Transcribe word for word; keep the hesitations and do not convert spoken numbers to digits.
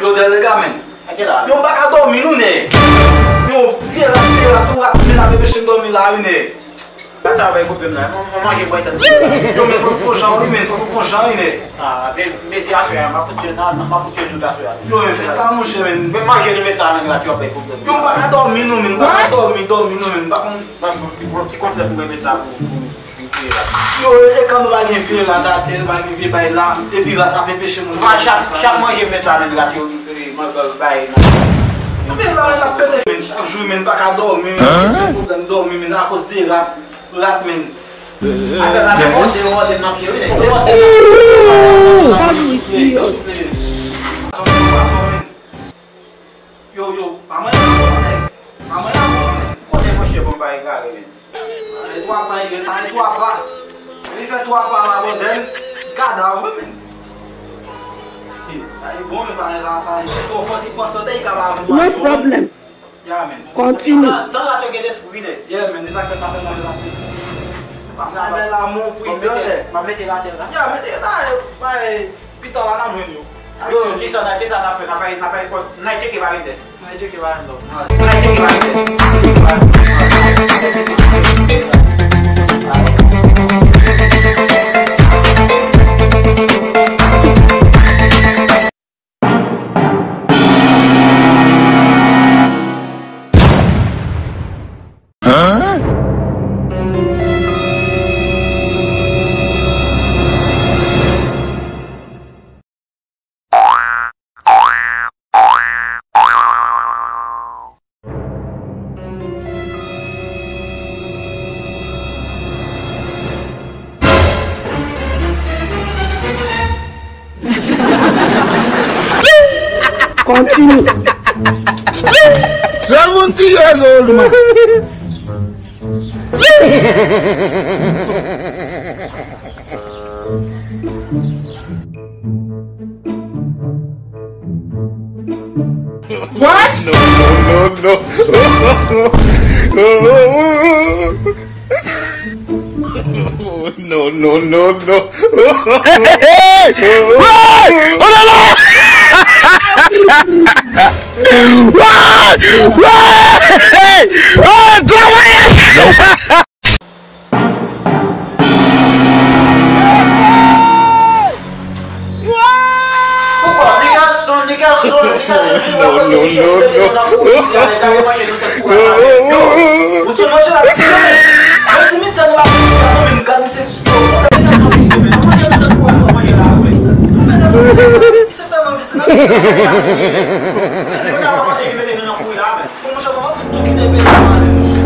Yo, Delega, men. Yo, m pa ka dòmi, non, nèg. Yo, vye rat, vye rat, ou rat, men ap anpeche m dòmi la, wi, nèg. Sa bay pwoblèm la. Mwen, mwen manje, bwè, tann. Yo, men fò nou fè yon jan, wi, men fò nou fè yon jan, wi, nèg. Ah, men, men se aswè a, m a fout yo, m a fout yo tout aswè a. Yo, men fè sa, monchè, men. Men manje nou met la nan grat yo, bay pwoblèm. Yo, m pa ka dòmi, non, men. M pa ka dòmi, dòmi, non, men. M pa konn. Bon, bon, ti konsèy pou mwen met la pou, pou, pou vye rat. Yo, e kan nou pa gen vye rat atè, nou pa gen vye bay la, epi rat ap anpeche moun. Mwen, chak, chak manje m met la nan grat yo, e, mwen, bay, bay, bay. Vye bay la pete, men, chak jou, men, m pa ka dòmi, men, se pwoblèm dòmi, men, akoz de rat, rat, men. Afè la, men, de wòl nan pye, wi, nèg. De wòl nan pye. Yo soufle, yo soufle, men. Yo, yo, pa manyen ankò, nèg. Pa manyen ankò, nèg. Kote monchè, bon, pa egare, men. E twa pa, e sa, e twa pa. Li fè twa pa la, bòdèl. Kadav, wi, men. Ay, bon, men, pa sa, sa, li fè twò fò, si pran sante, li ka pa vou. No problem. Ya, men. Continue. Tan, tan la, tu gen despri, nèg. Ya, men, e sa k fè pa fè mal la. Pa fè mal. Amou, pri, m ap mete la, tè la. Ya, mete la, e, pa, e, Pita la n ap jwenn yo. Yo, yo, kisa n a, kisa n ap fè? N ap al, n ap al, n al tcheke Valentè. N al tcheke Valentè. N al tcheke Valentè. Continue. Seventy years old man. What? No, no, no, no. No, no, no, no. Hey! Hey! Hey! Oh, no, no! Hey! Hey! Oh, travay! Poukwa? Li gason, li gason, li gason, vin wè kote Michel mete nou nan kou isi a, li ta manje nou tèt kou a. Yo, ou ti manje la, ti manje. Yo, simitye nou la, isi a, non, men gad misye. Yo, ou ta manje nou tèt kou a, nou manje la, men. Misye tèlman visye, nan misye. Kounye a, papa te mete nou nan kouri la, men. Bon, monchè, kòman fout tou kite peyi a ale, monchè?